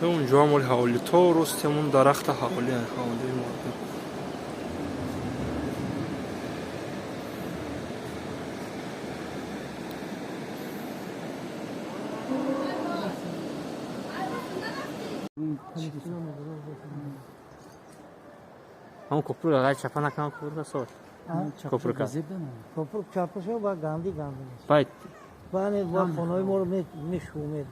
Унҷо ҳам оли ҳавли, то рости ҳамон дарахта ҳавли, ҳавлии мардум. Ҳамон копрук агар чапа накунам, копрука сол. Копрука. Копрук чапа шо ба ганди ганди. Байт. Бани ба хонаи моро мешумед.